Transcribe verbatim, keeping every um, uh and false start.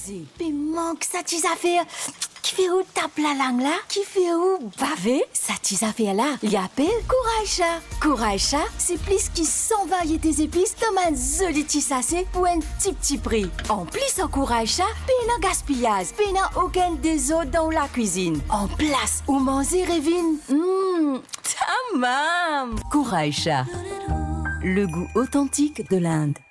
Pe mank sa ti zafer ki fer ou tap lalang la, ki fer ou bave. Sa ti zafer la, li apel Kouraycha. Kouraycha, se plis ki san variete zepis dan bann zoli ti sase pou enn tipti pri. Anplis, ar Kouraycha, pena gaspiyaz, pena okenn dezord dan ou lakwizinn. Anplas, ou manze revinn, mm, tamam! Kouraycha, le goût authentique de l'Inde.